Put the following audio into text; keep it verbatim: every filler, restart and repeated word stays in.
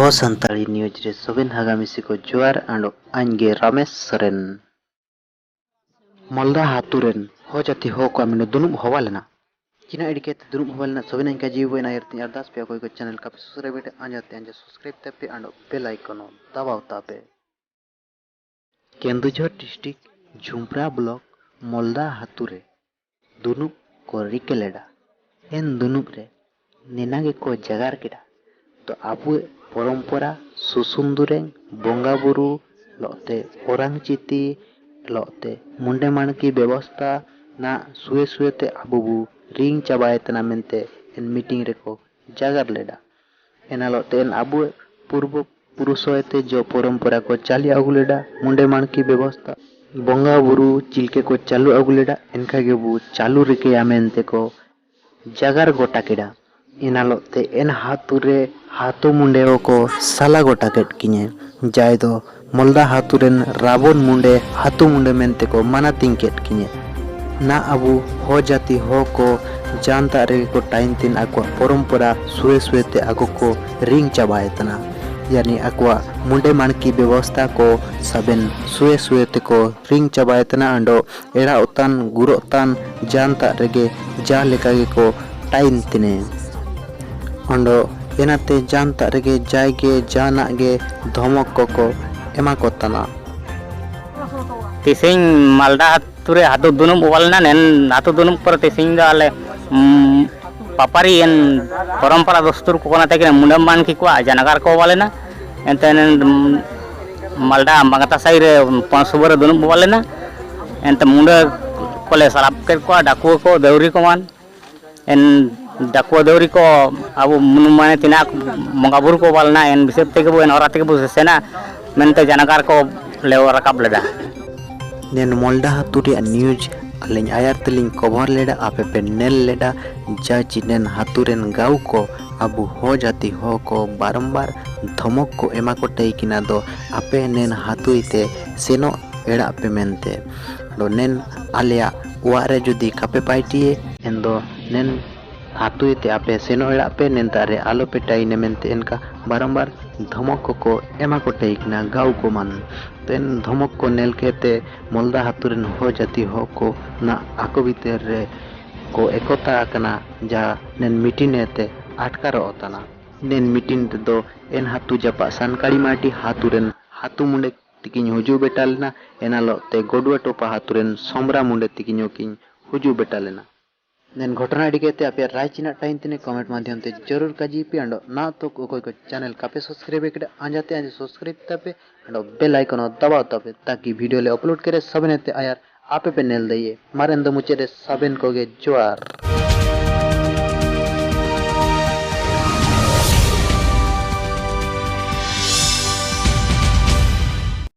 ᱚ ᱥᱟᱱᱛᱟᱲᱤ ᱱᱤᱭᱩᱡᱽ ᱨᱮ ᱥᱚᱵᱮᱱ ᱦᱟᱜᱟ ᱢᱤᱥᱤ ᱠᱚ ᱡᱚᱦᱟᱨ ᱟᱸᱰᱚ ᱟᱧᱜᱮ ᱨᱟᱢᱮᱥ ᱥᱚᱨᱮᱱ᱾ ᱢᱚᱞᱫᱟ ᱦᱟᱛᱩ ᱨᱮᱱ ᱦᱚ ᱡᱟᱹᱛᱤ ᱦᱚ ᱠᱚ ᱟᱢᱤᱱ ᱫᱩᱱᱩᱵ ᱦᱚᱵᱟ ᱞᱮᱱᱟ᱾ ᱪᱤᱱᱟ ᱮᱰᱤᱠᱮᱛ ᱫᱩᱱᱩᱵ ᱦᱚᱵᱟ ᱞᱮᱱᱟ ᱥᱚᱵᱮᱱ ᱟᱧᱠᱟ ᱡᱤᱣᱤ ᱵᱚᱭ ᱱᱟᱭᱟᱨ ᱛᱤᱧ ᱟᱨᱫᱟᱥ ᱯᱮ ᱚᱠᱚᱭ ᱠᱚ ᱪᱮᱱᱮᱞ ᱠᱟᱯᱮ ᱥᱩᱥᱨᱮ ᱵᱮᱴ ᱟᱸᱡᱟ ᱛᱮ ᱟᱸᱡᱟ ᱥᱟᱵᱥᱠᱨᱟᱭᱤᱵ ᱛᱟᱯᱮ ᱟᱸᱰᱚ ᱵᱮᱞ ᱟᱭᱠᱚᱱ ᱫᱟᱵᱟᱣ ᱛᱟᱯᱮ᱾ ᱠᱮᱱᱫᱩᱡᱷᱚᱨ ᱰᱤᱥᱴᱨᱤᱠᱴ ᱡᱷᱩᱢᱯᱨᱟ ᱵᱞᱚᱠ ᱢᱚᱞᱫᱟ ᱦᱟᱛᱩ ᱨᱮ ᱫᱩᱱᱩᱵ ᱠᱚ ᱨᱤᱠᱟᱹ ᱞᱮᱫᱟ᱾ ᱮᱱ ᱫᱩᱱᱩᱵ ᱨᱮ ᱱᱮᱱᱟ ᱜᱮᱠᱚ ᱡᱟᱜᱟᱨ ᱠᱮᱫᱟ᱾ ᱛᱚ ᱟᱵᱚᱣᱟᱜ ᱯᱚᱨᱚᱢᱯᱚᱨᱟ ᱥᱩᱥᱩᱱ ᱫᱩᱨᱮᱝ ᱵᱚᱸᱜᱟ ᱵᱩᱨᱩ ᱞᱚᱜᱛᱮ ᱚᱨᱟᱝ ᱪᱤᱛᱤ ᱞᱚᱜᱛᱮ ᱢᱩᱱᱰᱮ ᱢᱟᱬᱠᱤ ᱵᱮᱵᱚᱥᱛᱟ ᱱᱟ ᱥᱩᱭᱮ ᱥᱩᱭᱮ ᱛᱮ ᱟᱵᱚ ᱵᱚ ᱨᱤᱝ ᱪᱟᱵᱟᱭ ᱛᱟᱱᱟ ᱢᱮᱱᱛᱮ ᱮᱱ ᱢᱤᱴᱤᱝ ᱨᱮᱠᱚ ᱡᱟᱜᱟᱨ ᱞᱮᱫᱟ᱾ ᱮᱱᱟᱞᱚᱜ ᱛᱮ ᱮᱱ ᱟᱵᱚ ᱯᱩᱨᱵᱚ ᱯᱩᱨᱩᱥ ᱦᱚᱭᱛᱮ ᱡᱚ ᱯᱚᱨᱚᱢᱯᱚᱨᱟ ᱠᱚ ᱪᱟᱞᱤ ᱟᱹᱜᱩ ᱞᱮᱫᱟ᱾ ᱢᱩᱱᱰᱮ ᱢᱟᱬᱠᱤ ᱵᱮᱵᱚᱥᱛᱟ ᱵᱚᱸᱜᱟ ᱵᱩᱨᱩ ᱪᱤᱞᱠᱮ ᱠᱚ ᱪᱟᱹᱞᱩ ᱟᱹᱜᱩ ᱞᱮᱫᱟ᱾ ᱮᱱᱠᱷᱟᱱ ᱜᱮ ᱵᱚ ᱪᱟᱹᱞᱩ ᱨᱤᱠᱟᱹᱭᱟ ᱢᱮᱱᱛᱮ ᱠᱚ ᱡᱟᱜᱟᱨ ᱜᱚᱴᱟ ᱠᱮᱫᱟ᱾ ᱮᱱᱟᱞᱚᱜ ᱛᱮ ᱮᱱ ᱦᱟᱛᱩ ᱨᱮ ᱦᱟᱛᱩ ᱢᱩᱱᱰᱮ ᱠᱚ ᱥᱟᱞᱟ ᱜᱚᱴᱟ ᱠᱮᱫ ᱠᱤᱧᱟᱹ, ᱡᱟᱭ ᱫᱚ ᱢᱚᱞᱫᱟ ᱦᱟᱛᱩ ᱨᱮᱱ ᱨᱟᱵᱚᱱ ᱢᱩᱱᱰᱮ ᱦᱟᱛᱩ ᱢᱩᱱᱰᱮ ᱢᱮᱱᱛᱮ ᱠᱚ ᱢᱟᱱᱟᱛᱤᱧ ᱠᱮᱫ ᱠᱤᱧᱟᱹ᱾ ᱱᱟ ᱟᱵᱚ ᱦᱚ ᱡᱟᱹᱛᱤ ᱦᱚ ᱠᱚ ᱡᱟᱱᱛᱟᱜ ᱨᱮᱜᱮ ᱠᱚ ᱴᱟᱭᱤᱱ ᱛᱤᱱ ᱟᱠᱚᱣᱟᱜ ᱯᱚᱨᱚᱢᱯᱚᱨᱟ ᱥᱩᱭᱮ ᱥᱩᱭᱮ ᱛᱮ ᱟᱠᱚ ᱠᱚ ᱨᱤᱝ ᱪᱟᱵᱟᱭ ᱛᱟᱱᱟ᱾ ᱭᱟᱱᱤ ᱟᱠᱚᱣᱟᱜ ᱢᱩᱱᱰᱮ ᱢᱟᱬᱠᱤ ᱵᱮᱵᱚᱥᱛᱟ ᱠᱚ ᱥᱟᱵᱮᱱ ᱥᱩᱭᱮ ᱥᱩᱭᱮ ᱛᱮᱠᱚ ᱨᱤᱝ ᱪᱟᱵᱟᱭ ᱛᱟᱱᱟ᱾ ᱟᱸᱰᱚ ᱮᱲᱟᱜ ᱛᱟᱱ ᱜᱩᱨᱚᱜ ᱛᱟᱱ ᱡᱟᱱᱛᱟᱜ ᱨᱮᱜᱮ ᱡᱟ ᱞᱮᱠᱟ ᱜᱮᱠᱚ ᱴᱟᱭᱤᱱ ᱛᱤᱱᱮ᱾ ᱚᱸᱰᱚ ᱮᱱᱟᱛᱮ ᱡᱟᱱᱛᱟᱜ ᱨᱮᱜᱮ ᱡᱟᱭᱜᱮ ᱡᱟᱦᱟᱱᱟᱜ ᱜᱮ ᱫᱷᱚᱢᱚᱠ ᱠᱚᱠᱚ ᱮᱢᱟ ᱠᱚ ᱛᱟᱱᱟ᱾ ᱛᱮᱥᱮᱧ ᱢᱟᱞᱫᱟ ᱟᱹᱛᱩ ᱨᱮ ᱦᱟᱹᱛᱩ ᱫᱩᱱᱩᱵ ᱚᱣᱟᱞ ᱮᱱᱟ᱾ ᱱᱮᱱ ᱦᱟᱹᱛᱩ ᱫᱩᱱᱩᱵ ᱯᱚᱨᱮ ᱛᱮᱥᱮᱧ ᱫᱚ ᱟᱞᱮ, ᱩᱢ, ᱯᱟᱯᱟᱨᱤ ᱮᱱ ᱯᱚᱨᱚᱢᱯᱚᱨᱟ ᱫᱚᱥᱛᱩᱨ ᱠᱚ ᱠᱟᱱᱟ ᱛᱟᱹᱠᱤᱱ ᱢᱩᱱᱰᱟᱹᱢ ᱢᱟᱱᱠᱤ ᱠᱚᱣᱟᱜ ᱡᱟᱱᱟᱜᱟᱨ ᱠᱚ ᱚᱣᱟᱞ ᱮᱱᱟ᱾ ᱮᱱᱛᱮ ᱱᱮᱱ, ᱩᱢ, ᱢᱟᱞᱫᱟ ᱵᱟᱝᱟᱛᱟ ᱥᱟᱭ ᱨᱮ ᱯᱚᱱᱥᱩᱵᱟᱹ ᱨᱮ ᱫᱩᱱᱩᱵ ᱚᱣᱟᱞ ᱮᱱᱟ᱾ ᱮᱱᱛᱮ ᱢᱩᱱᱰᱟᱹ ᱠᱚᱞᱮ ᱥᱟᱞᱟᱵ ᱠᱮᱫ ᱠᱚᱣᱟ, ᱰᱟᱹᱠᱩᱣᱟᱹ ᱠᱚ, ᱫᱟᱹᱣᱨᱤ ᱠᱚ ᱢᱟᱱ᱾ ᱮᱱ ᱰᱟᱹᱠᱩᱣᱟᱹ ᱫᱟᱹᱣᱨᱤ ᱠᱚ ᱟᱵᱚ ᱢᱟᱱᱮ ᱛᱤᱱᱟᱹᱜ ᱵᱚᱸᱜᱟ ᱵᱩᱨᱩ ᱠᱚ ᱚᱣᱟᱞ ᱮᱱᱟ, ᱮᱱ ᱦᱤᱥᱟᱹᱵ ᱛᱮᱜᱮ ᱵᱚ, ᱮᱱ ᱦᱚᱨᱟ ᱛᱮᱜᱮ ᱵᱚ ᱥᱮᱥᱮᱱᱟ ᱢᱮᱱᱛᱮ ᱡᱟᱱᱟᱜᱟᱨ ᱠᱚ ᱞᱮ ᱨᱟᱠᱟᱵ ᱞᱮᱫᱟ᱾ ᱱᱮᱱ ᱢᱚᱞᱰᱟ ᱟᱹᱛᱩ ᱨᱮᱭᱟᱜ ᱱᱤᱭᱩᱡᱽ ᱟᱹᱞᱤᱧ ᱟᱭᱟᱨ ᱛᱮᱞᱤᱧ ᱠᱚᱵᱷᱟᱨ ᱞᱮᱫᱟ, ᱟᱯᱮ ᱯᱮ ᱧᱮᱞ ᱞᱮᱫᱟ᱾ ᱡᱟ ᱪᱤᱱᱮᱱ ᱦᱟᱹᱛᱩ ᱨᱮᱱ ᱜᱟᱶ ᱠᱚ ᱟᱵᱚ ᱦᱚ ᱡᱟᱹᱛᱤ ᱦᱚ ᱠᱚ ᱵᱟᱨᱚᱢᱵᱟᱨ ᱫᱷᱚᱢᱚᱠ ᱠᱚ ᱮᱢᱟ ᱠᱚ ᱴᱟᱹᱭ ᱠᱤᱱᱟ ᱫᱚ ᱟᱯᱮ ᱱᱮᱱ ᱦᱟᱹᱛᱩᱭ ᱛᱮ ᱥᱮᱱᱚᱜ ᱮᱲᱟᱜ ᱯᱮ ᱢᱮᱱᱛᱮ᱾ ᱟᱫᱚ ᱱᱮᱱ ᱟᱞᱮᱭᱟᱜ ᱚᱲᱟᱜ ᱨᱮ ᱡᱩᱫᱤ ᱠᱟᱯᱮ ᱯᱟᱭᱴᱤᱭᱮ, ᱮᱱᱫᱚ ᱱᱮᱱ ᱦᱟᱹᱛᱩᱭ ᱛᱮ ᱟᱯᱮ ᱥᱮᱱᱚᱜ ᱮᱲᱟᱜ ᱯᱮ, ᱱᱮᱱᱛᱟᱜ ᱨᱮ ᱟᱞᱚ ᱯᱮ ᱴᱟᱭᱤᱱᱮ ᱢᱮᱱᱛᱮ ᱮᱱᱠᱟ ᱵᱟᱨᱚᱢᱵᱟᱨ ᱫᱷᱚᱢᱚᱠ ᱠᱚᱠᱚ ᱮᱢᱟ ᱠᱚ ᱴᱟᱭᱤ ᱠᱟᱱᱟ ᱜᱟᱶ ᱠᱚ ᱢᱟᱱ᱾ ᱛᱮᱱ ᱫᱷᱚᱢᱚᱠ ᱠᱚ ᱱᱮᱞ ᱠᱮᱛᱮ ᱢᱚᱞᱫᱟ ᱦᱟᱹᱛᱩ ᱨᱮᱱ ᱦᱚ ᱡᱟᱹᱛᱤ ᱦᱚ ᱠᱚ ᱱᱟᱜ ᱟᱠᱚ ᱵᱷᱤᱛᱟᱹᱨ ᱨᱮ ᱠᱚ ᱮᱠᱚᱛᱟ ᱟᱠᱟᱱᱟ, ᱡᱟ ᱱᱮᱱ ᱢᱤᱴᱤᱱ ᱮ ᱛᱮ ᱟᱴᱠᱟᱨᱚᱜ ᱛᱟᱱᱟ᱾ ᱱᱮᱱ ᱢᱤᱴᱤᱱ ᱨᱮᱫᱚ ᱮᱱ ᱦᱟᱹᱛᱩ ᱡᱟᱯᱟᱜ ᱥᱟᱱᱠᱟᱲᱤ ᱢᱟᱨᱰᱤ ᱦᱟᱹᱛᱩ ᱨᱮᱱ ᱦᱟᱹᱛᱩ ᱢᱩᱸᱰᱮ ᱛᱤᱠᱤᱱ ᱦᱩᱡᱩ ᱵᱮᱴᱟ ᱞᱮᱱᱟ᱾ ᱮᱱᱟᱞᱚᱜ ᱛᱮ ᱜᱚᱰᱩᱣᱟ ᱴᱚᱯᱟ ᱦᱟᱹᱛᱩ ᱨᱮᱱ ᱥᱚᱢᱨᱟ ᱢᱩᱸᱰᱮ ᱛᱤᱠᱤᱱ ᱦᱚᱸᱠᱤᱱ ᱦᱩᱡᱩ ᱵᱮᱴᱟ ᱞᱮᱱᱟ᱾ ᱱᱮᱱ ᱜᱷᱚᱴᱚᱱᱟ ᱤᱫᱤ ᱠᱟᱛᱮ ᱟᱯᱮᱭᱟᱜ ᱨᱟᱭ ᱪᱤᱱᱟᱜ ᱴᱟᱭᱤᱱ ᱛᱤᱱᱟᱹᱜ ᱠᱚᱢᱮᱱᱴ ᱢᱟᱫᱷᱭᱚᱢ ᱛᱮ ᱡᱚᱨᱩᱨ ᱠᱟᱡᱤ ᱯᱮ᱾ ᱟᱸᱰᱚ ᱱᱟ ᱛᱚ ᱚᱠᱚᱭ ᱠᱚ ᱪᱮᱱᱮᱞ ᱠᱟᱯᱮ ᱥᱟᱵᱥᱠᱨᱟᱭᱤᱵ ᱠᱮᱫᱟ, ᱟᱸᱡᱟᱛᱮ ᱟᱸᱡᱟ ᱥᱟᱵᱥᱠᱨᱟᱭᱤᱵ ᱛᱟᱯᱮ, ᱟᱸᱰᱚ ᱵᱮᱞ ᱟᱭᱠᱚᱱ ᱦᱚᱸ ᱫᱟᱵᱟᱣ ᱛᱟᱯᱮ, ᱛᱟᱠᱤ ᱵᱷᱤᱰᱤᱭᱳ ᱞᱮ ᱟᱯᱞᱳᱰ ᱠᱮᱨᱮ ᱥᱟᱵᱮᱱ ᱛᱮ ᱟᱭᱟᱨ ᱟᱯᱮ ᱯᱮ ᱱᱮᱞ ᱫᱟᱲᱮᱭᱟᱜ᱾ ᱢᱟᱨᱮᱱ ᱫᱚ ᱢᱩᱪᱟᱹᱫ ᱨᱮ ᱥᱟᱵᱮᱱ ᱠᱚᱜᱮ ᱡᱚᱦᱟᱨ᱾